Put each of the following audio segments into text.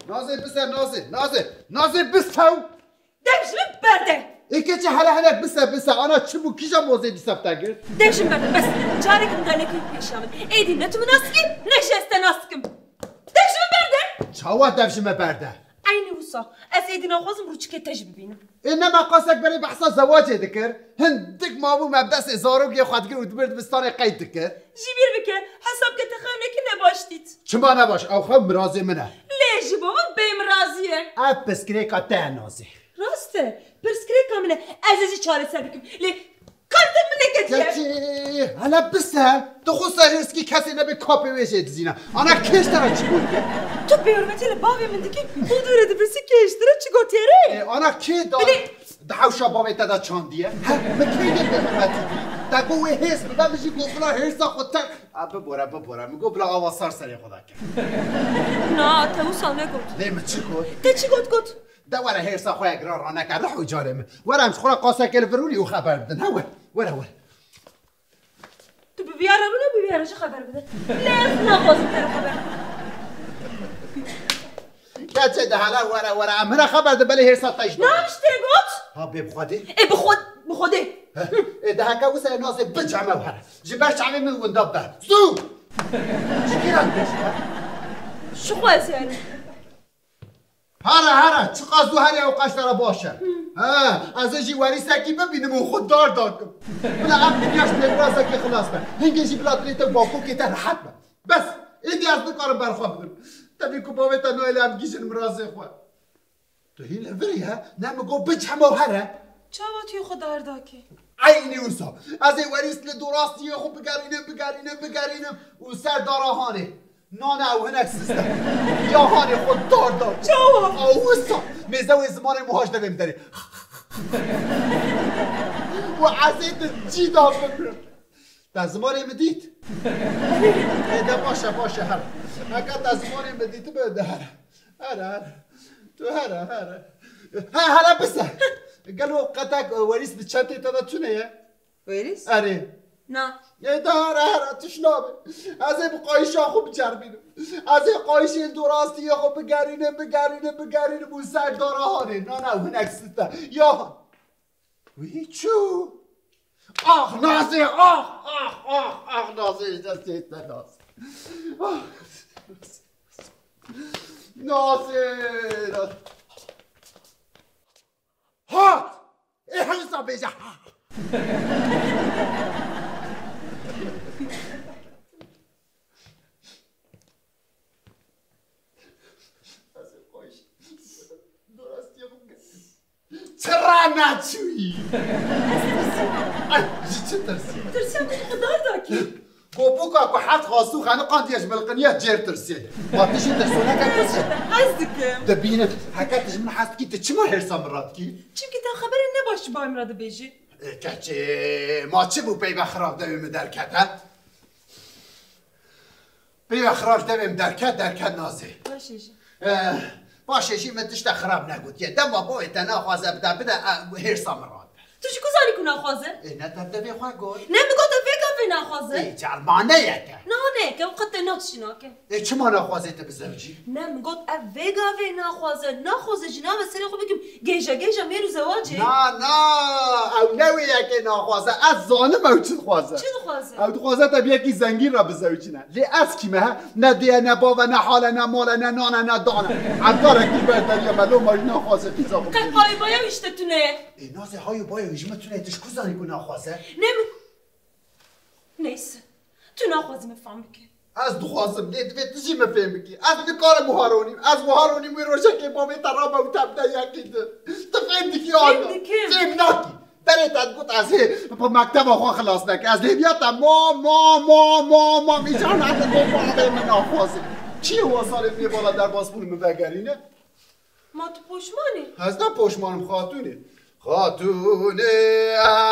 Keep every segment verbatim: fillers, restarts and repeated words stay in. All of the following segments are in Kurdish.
Nazê bise, Nazê, Nazê, Nazê bise! Dev ji min berde! Ê keçê hele hele bise, bise, ana çi bû, kîja mozê dîsa te girt? Dev ji min berde, bes. Carek min de nekir pêşa min. Êdî ne tu min nas dikî, ne jî ez te nas dikim. Dev ji min berde! Çawa dev ji me berde? Eynî wisa. Ez êdî naxwazim rûçikê te jî bibînim. Ê nema qasek berê behsa zewacê dikir. Hindik mabû me bi destê zarokê xwe digir û dibir dibistanê qeyd dikir. Ji bîr bike, hesab ke te xew nekir ne baş dît. Çima ne baş? Ew xew mirazê min e. Lê ji bo min bêmirazî ye. Ev pirsgirêka te ye Nazê. Rast e, pirsgirêka min e. Ez ê jî çareser bikim. Lê karê te min neketiye. Keçê, hele bise. Tu xwe ser hêrskî kesê nebe kapê wê jê dizîne. Ana kê ji te re çi gotiye? Tu bêhurmetî li bavê min dikî û dû re dipirsî kê ji te re çi gotiye rê? Ê, ana kê da? Bilê. Di hewşa bavê te de çandiye? He, min kê yê bêhurmetî kiriye? Te got wê hêrs bibe, min jî got bila hêrsa xwe te... A, bibore, bibore. Min got bila ava sar serê xwe de ke. Na, te wisa negot. Lê min çi got? Te çi got, got? De were hêrsa xwe yek ra raneke, rih û carê min. Were em ji xwe re qasekê li vir rûnî û xeber bidin. He, were, were, were. Tu bi vîya re rûne, bi vîya re jî xeber bide. Lê ez naxwazim te re xeber bidim. Keçê de hele were were, em hine xeber dibin, belê hêrsa te jî. Na, ji tê got. Ha, bê bi Xwedê? Ê, bi Xwe-, bi Xwedê. Heh. Ê, de heke wisa Nazê biceme û here. Ji ber çavê min winda be. Zû! Ji kî re dibêjî, he? Ji xwe ez yani. Here, here, çiqas zû herî ew qeş te re baş e. He, ez ê jî werîsekî bibînim û xwe dar dakim. Bila ev dinya ji pêmrazekê xilas be. Hingê jî bila dilê te û bapokê te rehet be. Bes, êdî ez nikarim ber xwe bidim. Tevî ku bavê te nayê lê em gihîjin mirazê xwe. Tu hîn li vir î he? Ne min got biç hema here. Çawa tu yê xwe dar dakî? Eynî wisa. Ez ê werîs li dorastiyê xwe bigerînim, bigerînim, bigerînim û ser dara hanê. Na, na, ew hinek sist e. Ya hanê xwe dar dar. Çawa? Ew wisa. Mêze wê zimanê min haş devê min derê. Û ez ê di cî de bimirim. Te zimanê min dît? Ê, de baş e, baş e, here. Heke te zimanê min dîtibe, de here. Here, here. Tu here, here. He, hele bise. Gelo qetek, e, werîs di çentê te de tune ye? Werîs? Erê. Na. Ê, de here, here, tişt nabe. Ez ê bi qayîşa xwe biceribînim. Ez ê qayîşê li dorastiyê xwe bigerînim, bigerînim, bigerînim û ser dara hanê. Na, na, hinek sist e. Ya. Wî çû? Ax Nazê, ax, ax, ax, ax Nazê, ji destê te Nazê. Ax. Nazê, Nazê. Hat! Ê hewsa bêje. Çira neçûyî? Ay, ji çi tirsî? Tirsiya ku tu xwe dar dakî. Goboka ku heft xastû xeniqandiye ji milqiniya cêr tirsê. Ma tu jî tirsoneke tirsê. Ez dikim. Dibînim, heke tu ji min hez dikî, tu çima hêrsa min radikî? Çimkî te xeberê ne baş ji bavê min re dibêjî. Ê, keçê, ma çi bû peyve xirab dewê min derkete? Peyve xirab ji devê min derket, derket Nazê. Baş e jî. Eh, baş e jî min tişte xirab negotiye. Dema bavê te naxwaze bide, bide, eh, hêrsa min radibe. Tu ji ku zanî ku naxwaze? Ê, ne te devê xwe got. Ne min got ev vê gavê naxwaze. Ê, carmaneyeke. Na, neyeke, ew qet te nas jî nake. Ê, çima naxwaze te bizewicî? Ne min got ev vê gavê naxwaze. Naxwaze jî nave serê xwe bikim. Gêja gêja mêr û zewacê. Na, na, ew ne wê yekê naxwaze. Ez zanim ew çi dixwaze. Çi dixwaze? Ew dixwaze te bi yekî zengîn re bizewicîne. Lê ez kî me he? Ne dê ye, ne bav e, ne hal e, ne mal e, ne nan e, ne dan e. Evdarekî ji ber deriya me, loma jî naxwaze qîza xwe bigihîje. Qet hay baya wî ji te tune ye. Ê, Nazê, hay û baya wî ji min tune ye, tu ji ku zanî ku naxwaze? Ne min. Neyse. Tu naxwazî min fam bike. Ez dixwazim, lê divê tu jî min fêm bikî. Ez nikarim wiha ronîm. Ez wiha ronîm wê rojekê bavê te rabe û te bide yekî din. Tu fêm dikî an? Fêm dikim. Fêm nakî. Berê te digot ez hê bi mekteba xwe xilas nekim. Ez hêviya te mam, mam, mam, mam, mam. Îcar nedim bê bavê min naxwazim. Kî ye wa salê min ê bala derbasbûn min vegerîne? Ma tu poşman î? Ez ne poşman im xatûnê. Xatûnê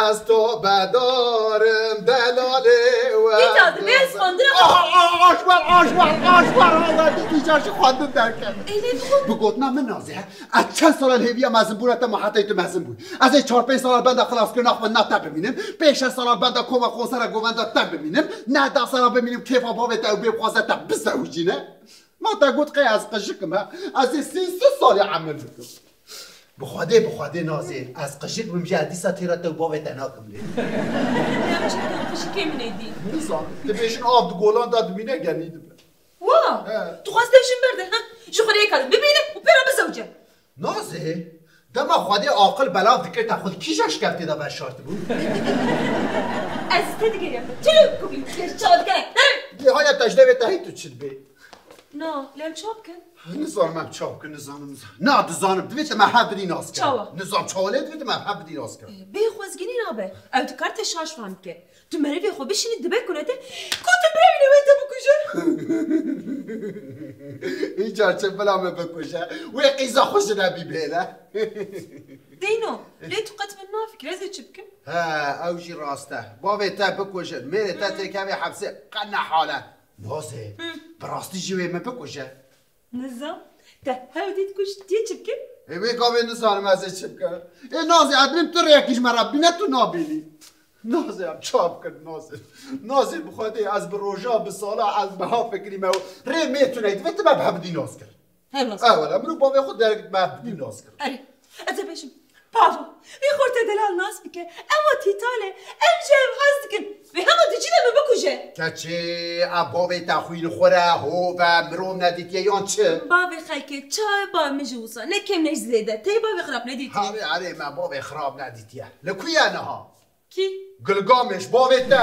ez to bedarim delalê we. Îta dibê ez xwendina xwe. Ah, ah, ah, aşwer, aşwer, aşwer, aşwer, dî dî car ji xwendin derket. Ê, lê tu xwe... Bi gotina min Nazê he. Ez çend sala li hêviya mezinbûna te ma hetayê tu mezin bûyî. Ez ê çar pênc sala benda xilaskirina xwendina te bimînim. Pênc şeş sala benda koma konsera govenda te bimînim. Neh deh sala bimînim kêfa bavê te ew bê bixwaze te bizewicîne. Ma te got qey ez qijik im, he? Ez ê sê sed salî emir bikim. Bi Xwedê, bi Xwedê Nazê, ez qijik bim jî ez dîsa têra te û bavê te nakim lê. Ya çi bikim, qijikê min ê dî. Nizam, dibêjin av di golan de dimîne, genî dibe. Wa! He. Tu xwest ev jin berde, ha? Ji xwe rêka bibîne û pê re bizewce. Nazê, dema Xwedê aqil belav dikir te xwe li kîja şikeftê de veşartibû? Ez te digeriya. Çilo ku bî, ez çawa dikere? Lê haya te ji devê te hî tu çi dibê? Na, lê em çawa bikin? Nizanim em çawa bikin, nizanim, nizanim. Na, dizanim, divê te me hev bidî nas kirin. Çawa? Nizam çawa lê divê te me hev bidî nas kirin. Bê xwezgînî nabe. Ew dikar te şaş fam bike. Tu merivê xwe bişînî dibe ku ne te, ku tu birevî wê te bikuje. Îcar çi bila min bikuje. Wê qîza xwe ji nebî bêle. Deyno, lê tu qet min nafikire ez ê çi bikim? He, ew jî rast e. Bavê te bikujin, mêrê te têkevê hepsê qe ne hal e. Nazê, Hı. bi rastî jî wê min bikuje. Nizam, te hew dît ku ji tê çi bikin? Ê, wê gavê nizanim ez ê çi bikim. Ê, Nazê, ez binim tu rêyekî ji me re bîne tu nabînî. Nazê, em çawa bikin, Nazê? Nazê, bi Xwedê, ez bi roja, bi sala, ez bi ha fikirî me û rê mê tune, divê tu me bi hev bidî nas kir. Hev nas. Ewele, min û bavê xwe derek me hev bidî nas kir. Erê, ez ê bêjim. Bavo, vê xortê delal nas bike. Ew a tîtal e. Em ji hev hez dikin. Vê hema dicîne min bikuje. Keçê, ev bavê te xwînxwir e, hov e, mirov nedîtiye yan çi? Bavê xelkê çawa ye, bavê min ji wisa ne kêm ne jî zêde. Tey bavê xirab nedîtiye. Erê, erê, me bavê xirab nedîtiye. Li ku ye niha? Kî? Gilgamêş, bavê te.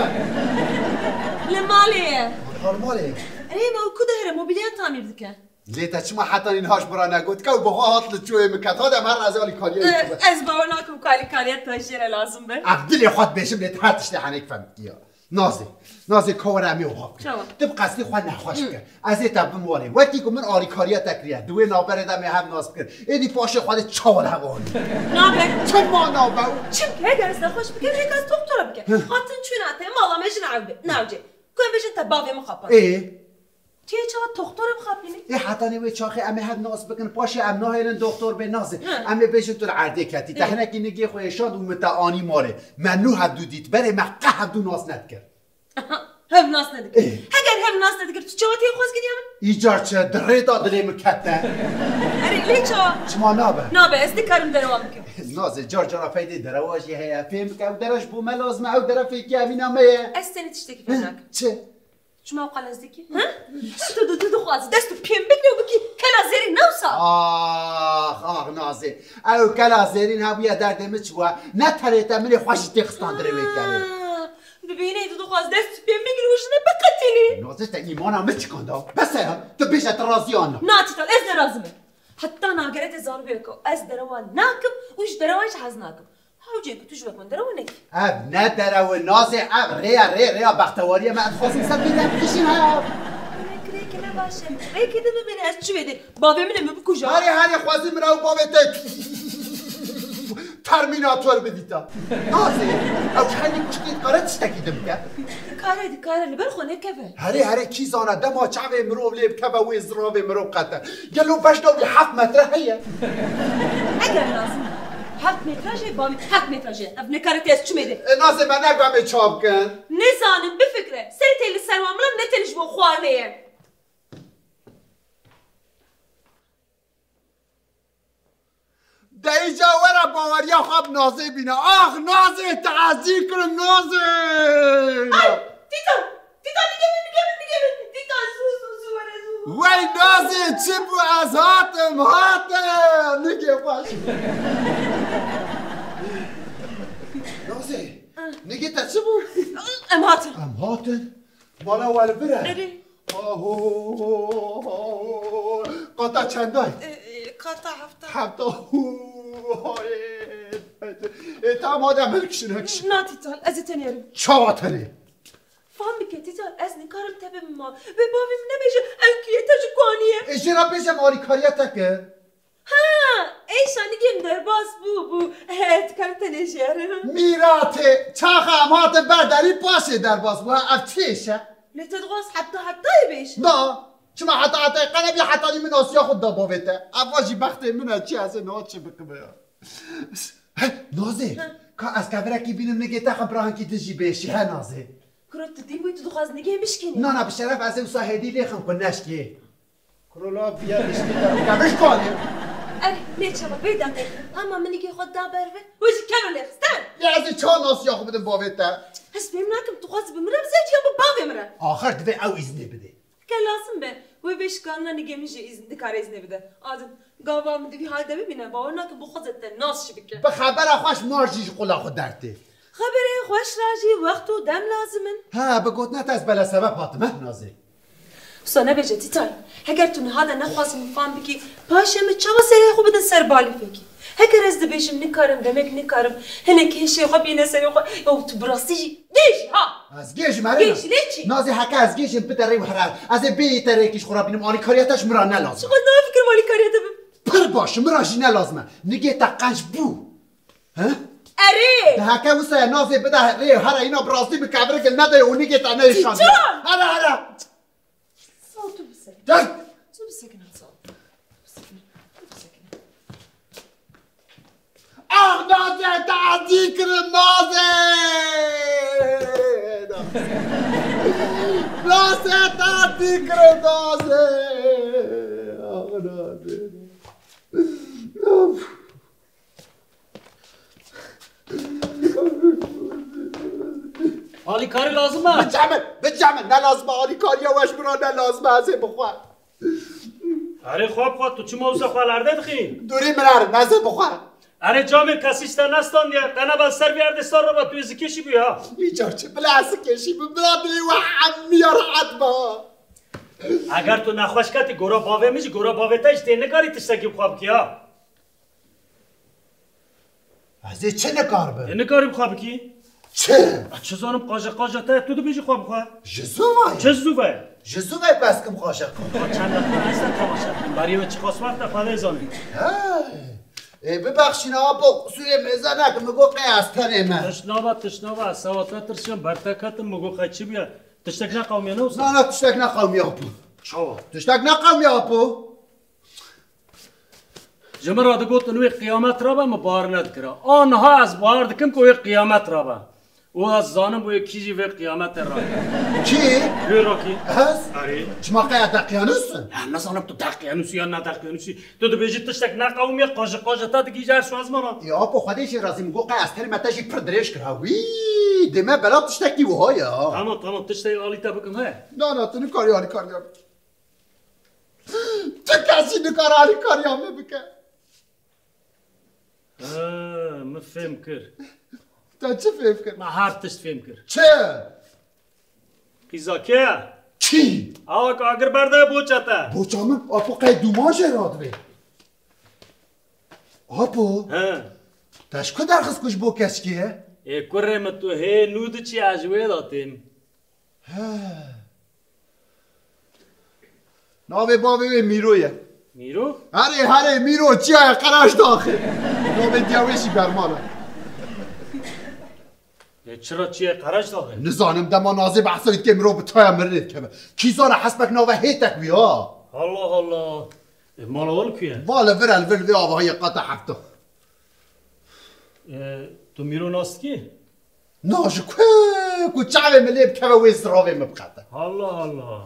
Li malê ye. Li malê ye. Erê, ma ku dihêre, mobîlya tamîr dike. Lê te çima heta nîn haş bira negot? Ew bi xwe hat li çûyê min ket. Hade em her ez alîkariya Ee, wî bibim. Ez bawer nakim ku alîkariya te jê re lazim be. Ev dilê xwe dibêjim lê te her tiştê henêk fem dikiya. Nazê, Nazê ka were em ê wiha bikin. Çawa? Tu bi qesdê xwe nexweş Hı. bike. Ez ê te bim warê. Wekî ku min alîkariya te kiriye. Di wê navberê de em ê hev nas bikin. Êdî paşê xwe dê çawa li hev anî? Nabe. Çima nabe? Çimkî heger ez nexweş bikim, rêka ez doktora bike. Hı. Hatin çûna te, mala me jin ew be. Newce. Ku em bêjin te bavê min xapand. Ê? Tu yê çawa doxtorê bixapînî? Ê hetanî wê çaxê em ê hev nas bikin, paşê em nahêlin doxtor bê Nazê. Hı. Em ê bêjin tu li erdê ketî. Te Hı. hinekî nigê xwe êşand û min te anî malê. Me nû hevdû dît, berê me qe hevdû nas nedikir. Hev nas nedikir. Ê. Heger hev nas nedikir, tu çawa tê xwezgiriya min? Îcar çi, di rê de dilê min kete. Erê, lê çawa? Çima nabe? Nabe, ez nikarim derewa bikim. Nazê, car cara feydê derewa jî heye. Fêm bike, ew dere ji bo me lazim e, ew dere fêkî evîna me ye. Ez tenê tiştekî fêm nakim. Çi? Çima wqas lez dikî? Hı? Tu, tu, tu dixwazî dest û piyê min bigirî û bikî kela zêrîn, ne wisa? Ax, ax, Nazê. Ew kela zêrîn hebûye derdê min çi bûye? Ne tenê te, min ê xwe jî têxistan dirê wê kelê. Ha, dibînî tu dixwazî dest û piyê min bigirî û ji min biqetînî. Nazê, te îmana min çikanda. Bes e ya. Tu bêje tu razî an na. Na Tîtal, ez ne razî me. Heta nagere te zanibê weke ez derewa nakim û ji derewa jî hez nakim. Hewcê ku tu ji wek min derewa nekî. Ev ne derew e, Nazê, ev rê ye, rê, rêya bextewariyê me, em dixwazin ser pê de bikişîn, ha. Rêk, rêkê ne baş e. Rêkê din bibîne, ez çi vê dê? Bavê min ê min bikuje. Herê, herê, xwezî min ew bavê te Terminator bidîta. Nazê, ew ji xeynî kuştî dikare tiştekî din bike? Dikare, dikare, li ber xwe nekeve. Herê, herê, kî zane, dema çavê mirov lê bikeve wê ziravê mirov qete. Gelo bejna wî heft metre heye? Eger lazim e. Heft metre jê, bavê heft metre jê. Ev nekare tê ez çimê dê. E, Nazê, me nebe em ê çawa bikin? Nizanim, bifikire. Serê tê li ser wan milan, ne tenê ji bo xwarinê ye. De îca were baweriya xwe bi Nazê bîne. Ax Nazê, teazî kirim Nazê! Ay, Tîta! Tîta, nigê min, nigê min, nigê min! Tîta, zû, zû, zû were, zû! Wey Nazê, çi bû? Ez hatim, hatim! Nigê xweş. Nazê, nigê te çi bû? Em hatin. Em hatin? Bala we li vir e. Erê. Aho. Qata çendayî? E, e, qata hefta. Hefta. Ê, tamam, hadi em hilkişin, hilkişin. Na Tîtal, ez ê tenê herim. Çawa tenê? Fam bike Tîtal, ez nikarim te bibim mal. Wê bavê min nebêje, ew kî ye, te ji ku anî ye? Ê, jê re bêje, em alîkariya te kir. Ha, êşa nigê min derbas bû, bû. He, dikare tenê jê re. Mîratê, çaxa em hatin ber derî, paşê derbas bû. Ha, ev çi êş e? Lê te dixwaz heta hetayê bêj? Na, çima heta hetayê? Qe nebî hetanî min asiya xwe da bavê te. Eva jî bextê min e, çi ez ê niha çi bikim ya? He, Nazê, He. ka ez kevirekî bînim nigê te xim bira hinkî din jî bêşî, he Nazê? Kuro tu dî bûyî, tu dixwaz nigê bişkînî? Na, na, bi şeref ez ê wisa hêdî lê xim ku neşkê. Rola viya diştê te bike, bişkanê. Erê, lê çawa, vê deqê. Hema min nigê xwe da ber ve, wê jî keno lê xistin. Lê ez ê çawa nasiya xwe bidim bavê te? Ez fêm nakim, tu xwazî bi min re bizewicî ya bi bavê min re? Axir divê ew îznê bidê. Ke lazim be, wê vê şikarina nigê min jî îzn-, dikare îznê bide. Adil, gava min di vî halde bibîne, bawer nakim bi xwe zêde nas jî bike. Bi xebera xweş mar jî ji qula xwe dertê. Xeberê xweş ra jî wext û dem lazim in. Ha, bi gotina te ez bela sebeb hatim, eh, Nazê? Wisa nebêje Tîtay. Heger tu niha de nexwazî min fam bikî, paşê min çawa serê xwe bidin ser balîfekî? Heger ez dibêjim nikarim, demek nikarim. Hinek hêşê xwe bîne serê xwe. Ya tu bi rastî jî dê jî ha. Ez gêjim, erê Gêj, ne? Lê çi? Nazê heke ez gêjim bide rê û here. Ez ê bêyî te rêkî ji xwe re bînim, alîkariya te ji min re ne lazim. Ji xwe nafikirim alîkariya te bim. Pir baş, min re jî ne lazim e. Nigê te qenc bû. He? Erê! De heke wisa ye Nazê bide rê û here, îna bi rastî bi kevirê gil nede û nigê te neyê şandiye. Tîcan! Here, here! Sağ ol, tu bisekine. Dert! Tu bisekine, sağ ol. Tu bisekine, tu bisekine. Ah, Nazê, te erdî kirin, Nazê! Nazê, te erdî kirin, Nazê! Ah, Nazê! Of! Alîkarî lazim e? Bice min, bice min, ne lazim e, alîkariya we ji min re ne lazim e, ez ê bixwe. Erê xwe bixwe, tu çima wisa xwe li erdê dixî? Dûrî min erin, ez ê bixwe. Erê camê kesî ji te nestandiye, qeneba ser vî erdê sar re be, tu ê zikêşî bû ya. Îcar çi, bila ez zikêşî bû, bila dilê we hemiya rehet be. Eger tu nexweş ketî gora bavê min jî, gora bavê te jî tê nikarî tiştekî bi xwe bikî ya. Ez ê çi nikaribim? Ê nikarî bi xwe bikî? Çi? A çi zanim, qaja qaja te, tu dibêjî xwe bi xwe. Ji zû ve ye? Çi zû ve ye? Ji zû ve ye, peskim qaja qaja. Xwe çend deqa ez te temaşe dikim. Berî wê çiqas wext e, xwe dê zanî. He. Ê, bibexşîne apo, qusûrê mêze nekim, min got qey ez tenê me. Tişt nabe, tişt nabe, ez sewa te tirsiyan, ber te ketim, min got qey çi bûye? Tiştek neqewimiye ne wisa? Na, na, tiştek neqewimiye apo. Çawa? Tiştek neqewimiye apo. Ji min re digotin wê qiyamet rabe, min bawer nedikira. Aniha ez bawer dikim ku wê qiyamet rabe. Û ez zanim wê kî jî vê qiyametê rake. Kî? Wê rakî. Ez? Erê. Çima qey ez deqyanûs im? Ya nizanim tu deqyanûs î ya ne deqyanûs î. Tu dibêjî tiştek neqewimiye, qaji qaja te digihîje erş û ezmana. Ya apo Xwedê jê razî, min got qey ez tenê me, te jî pir dirêj kir ha. Wî, dê me bela tiştekî wiha ya. Tamam, tamam, tiştekî alî te bikim he. Na, na, tu nikarî alîkariya bikî. Tu kesî nikare alîkariya min bike. Ha, min fêm kir. Te çi fêm kir? Me her tişt fêm kir. Çi? Qîza kê ye? Kî? Awa ku agir berde boça te. Boça min? Apo qey dûman jê radibê. Apo. He. Te ji ku derxist ku ji bo keçikê ye? Ê kurê min, tu hê nû diçî, ez ji wê de têm. He. Navê bavê wê Mîro ye. Mîro? Herê, herê, Mîro, çiya ye, qeraş daxê. Navê diya wê jî Berman e. Ê, çira çiya ye, qeraş daxê? Nizanim, dema Nazê behsa wî dike, mirov bi taya mirinê dikeve. Kî zana hesbek nava hêtek wî ha. Allah Allah. Ê, mala wan ku ye? Va li vir, li vir, li vê avahiyê qata hefta. Ê, tu Mîro nas dikî? Na, ji ku, ku çavê min lê bikeve wê ziravê min biqete. Allah Allah.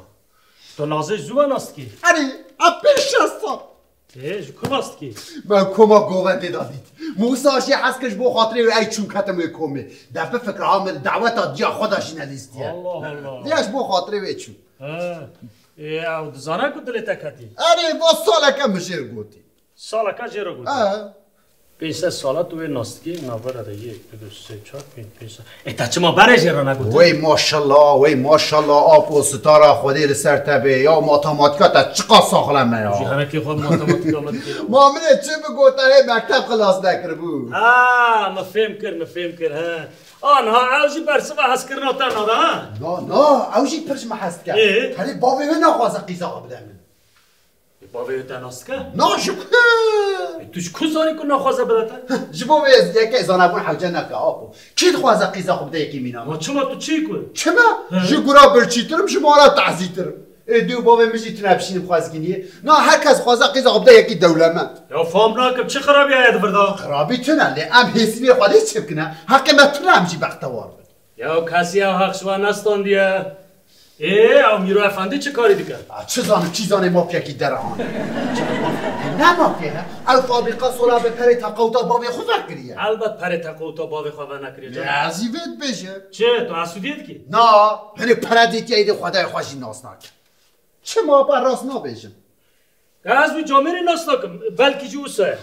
Tu Nazê zû ve nas dikî? Erê, a pênc şeş sal. Ê, ji ku nas dikî? Me koma govendê de dît. Min wisa jî hez kir ji bo xatirê wê ey çûn ketim wê komê. De bifikir ha min daweta diya xwe de jî nelîstiye. Allah Allah. Diya ji bo xatirê wê çûn. Ha. Ê, ew dizane ku dilê te ketî? Erê, va saleke min jê re gotî. Saleka jê re gotin. Ha. Pênc sed sala tu wê nas dikî, navbera de yek, du, du, sê, çar, pênc, pênc sed. E, te çima berê jê re negotin? Wey maşallah, wey maşallah, apo sitara Xwedê li ser te bê. Ya matematîka te çiqas saxlem e ya. Ji herekê xwe matematîka me dikê. Ma min ê çi bigota, hê mekteb xilas nekiribû. Ha, me fêm kir, me fêm kir, he. Aniha ew jî bersiva hezkirina te nade, ha? Na, na, ew jî pir ji me hez dike. Ê? Herê bavê wê naxwaze qîza xwe bide min. Ê, bavê wê te nas dike? Na, ji ku? Ê, tu ji ku zanî ku naxwaze bide te? Ji bo vê ez yekê zanebûn hewce nake, apo. Kî dixwaze qîza xwe bide yekî mîna? Ma çima tu çi ku? Çima? He. Ji gura birçîtir im, ji mala tazîtir im. Ê, dê û bavê min jî tune bişînim xwezgîniyê. Na, her kes dixwaze qîza xwe bide yekî dewlemend. Ya fam nakim, çi xirabî heye di vir de? Xirabî tune, lê em hêsînê Xwedê çi bikine? Heqê me tune em jî bextewar bin. Ya kesî ew heq ji we nestandiye. Ê, ew Mîro Efendî çi karî dike? A, çi zanim, çi zanê mafyekî dera anî. Ne mafya he? Ew fabrîka sola bi perê teqewta bavê xwe vekiriye. Elbet perê teqewta bavê xwe venekiriye. Ya, ez jî vê dibêjim. Çi, tu hesûdiyê dikî? Na, hinê pere dîtiye êdî xwedayê xwe jî nas nake. Çima ba rast nabêjim? Ez wî camêrî nas nakim, belkî jî wisa ye.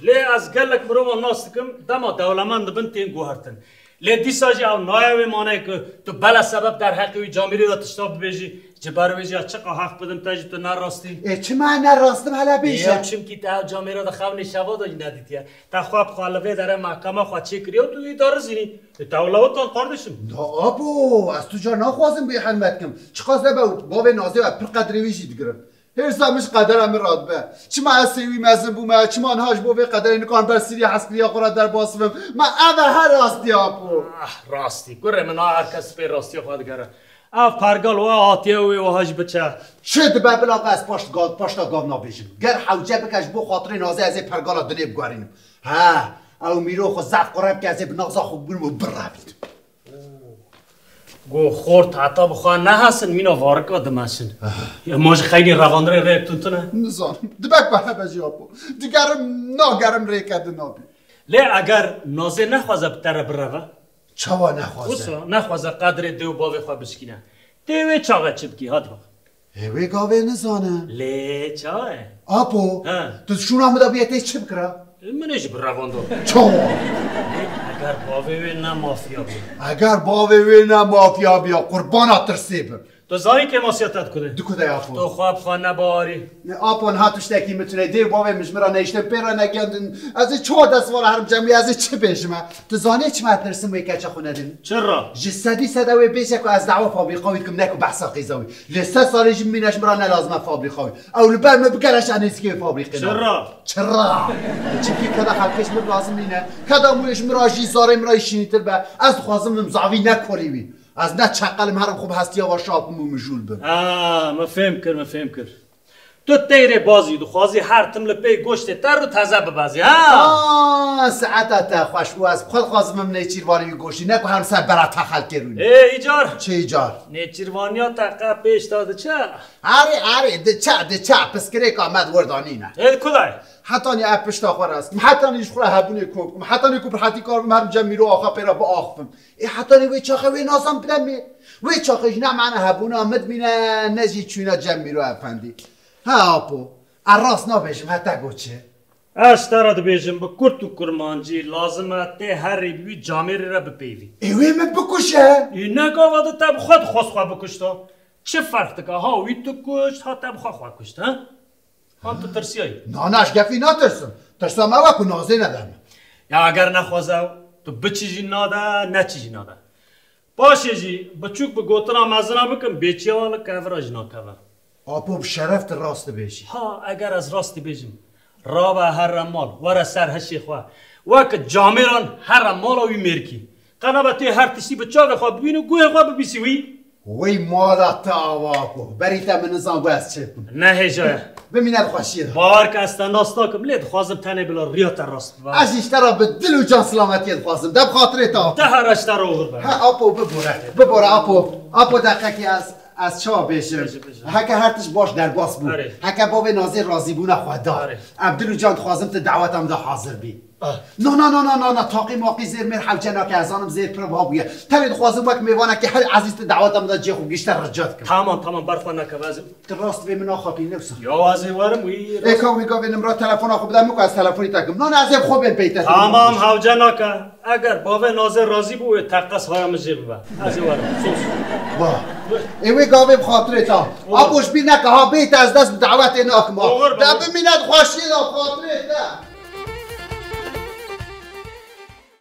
Lê ez gelek mirovan nas dikim, dema dewlemend dibin tên guhertin. Lê dîsa jî ew nayê wê maneyê ku tu bela sebeb derheqê wî camêrî de tişta bibêjî, ji ber wê jî ez çiqa heq bidim te jî tu ne rastî. Ê, çima ne rastim hele bêje? Yew çimkî te ew camêra de xewnê şeva de jî nedîtiye. Te xwe bi xwe li vê dere mehkema xwe çêkiriye û tu wî darizînî. Ê, te wila watan kardeşim. Na abo, ez tu car naxwazim bêhurmet kim. Çiqas nebe bavê Nazê we pir qedrê wî jî digirim. Hêrsa min ji qedera min radibe. Çima ez sêwî mezin bûme, çima niha ji bo vê qederê nikarim ber sîriya hezkiriya xwe re derbas bim? Ma ev e her rastî apo. Ah, rastî. Kurê min, a her kes pê rastiya xwe digere. Ev pergal wa hatiye wê wiha jî biçe. Çi dibe bila ez paşt gav, paşta gav nabêjim. Ger hewce bike ji bo xatirê Nazê ez ê pergala dinê biguherînim. He, ew Mîro xwe zehf qure bike ez ê bi naxa xwe bibînim û birevînim. Go xort heta bi xwe nehesin, mîna varika dimeşin. Ya ma ji xeynî revandirê rêk tun tune? Nizanim. Dibe ku hebe jî apo. Digerim, nagerim rêke di nabî. Lê eger Nazê nexwaze bi te re bireve? Çawa nexwaze? Wisa nexwaze qedrê dê û bavê xwe bişkîne. Tê wê çaxê çi bikî, hadi bak. Ê wê gavê nizanim. Lê çawa ye? Apo, He. tu şûna min de bûye tê çi bikira? Min ê jî bi revanda. Çawa? Lê eger bavê wê ne mafya bî. Eger bavê wê ne mafya bîya, qurbana tirsê bim. Tu zanî kêmasiya te dikude? Dikude apo. Tu xwe bi xwe ne bawerî. Ne, apo, niha tiştekî min tune. Dê û bavê min ji min re nehiştin, pê re negiyandin. Ez ê çawa dest vara herim cem wî, ez ê çi bêjim e? Tu zanî çima ez tirsim wê keça xwe nedin? Çira? Ji sedî sed ew ê bêje ku ez dawa fabrîka wî dikim, ne ku behsa qîza wî. Lê sed salê jî bimîne ji min re ne lazim e fabrîka wî. Ew li ber min bigere ez nêzîkê wê fabrîkê nabim. Çira? Çira? Çimkî keda xelkê ji min lazim nîne. Keda mûyê ji min re jî zarê min re jî şînîtir be. Ez dixwazim bim zavî ne kolî wî. Ez ne çeqelim herim xwe bi hestiya ve şapim û mijûl bim. Ha, me fêm kir, me fêm kir. Tu teyrê bazî dixwazî her tim li pey goştê te rû teze bibezî, ha? Ah, saeta te xweş bû, ez bi xwe dixwazim bim nêçîrvanî wî goştî, ne ku her ser bera te xelkê rûnî. Ê, îcar. Çi îcar? Nêçîrvaniya te qe pêş de diçe? Erê, erê, diçe, diçe, piskirêka me di wir de nîne. Ê, di ku de ye? Hetanî ez pişta xwe rast kim, hetanî ji xwe re hebûnê kom kim, hetanî ku bi hetî kar bim herim cem Mîro axa pê re biaxivim. Ê hetanî wê çaxê wê nazan bilemê. Wê çaxê jî ne mane hebûna min dimîne, ne jî çûna cem Mîro Efendî. Ha apo, ez rast nabêjim, heta got çi? Ez ji te re dibêjim, bi kurt û kurmancî lazim e tê herî bi wî camêrî re bipeyvî. Ê wê min bikuşe? Ê ne gava de te bi xwe dixwest xwe bikuşta. Çi ferq dike ha wî tu kuşt, ha te bi xwe xwe kuşt, ha? Han tu tirsiyayî? Na, na, ji gefî natirsim. Tirsa me ew e ku Nazê nede min. Ya eger nexwaze ew, tu biçî jî nade, neçî jî nade. Paşê jî biçûk bi gotina mezina bikim, bêçiya wan li kevira jî nakeve. Apo, bi şeref tu rast dibêjî. Ha, eger ez rast dibêjim, rabe here mal, were ser hişê xwe. Weke camêran here mala wî mêrkî. Qe nabe tê her tiştî bi çavê xwe bibîn û guhê xwe bibîsî wî. Wey mala te ava ku. Berî te min nizan ku ez çi bikim. Ne hêja ye. Bimîne di xweşiyê de. Bawer ke ez te nas nakim, lê dixwazim tenê bila riya te rast bibe. Ez jî ji te re bi dil û can silametiyê dixwazim. De bi xatirê te apo. De here ji te re oxir be. Ha apo bibore. Bibore apo. Apo deqekê ez, ez çawa bêjim? Bêje, bêje. Heke her tişt baş derbas bû. Erê. Heke bavê Nazê razîbûna xwe da. Erê. Ev dil û can dixwazim tu daweta min de hazir bî. Ah. Na, na, na, na, na, na, taqî maqî zêr mêr hewce nake, ez zanim zêr pir va bûye. Tenê dixwazim wek mêvanekî her ezîz tu daweta min de cihê xwe bigihîşte rica dikim. Tamam, tamam, ber xwe neke, ez ê... Tu rast vê min axafî, ne wisa? Ya, ez ê werim wî. Ê, ka wî gavê nimra telefona xwe bide min ku ez telefonî te kim. Na, na, ez ê bi xwe bên pey te. Tamam, hewce nake. Eger bavê Nazê razî bû, wê teqez haya min jê bibe. Ez ê werim. Sos. Va. Ê, wê gavê bi xatirê te. Olur. Apo ji bîr neke ha, bêyî te ez dest bi dawetê nakim ha. Olur, olur. De bimîne di xweşiyê de, bi xatirê te.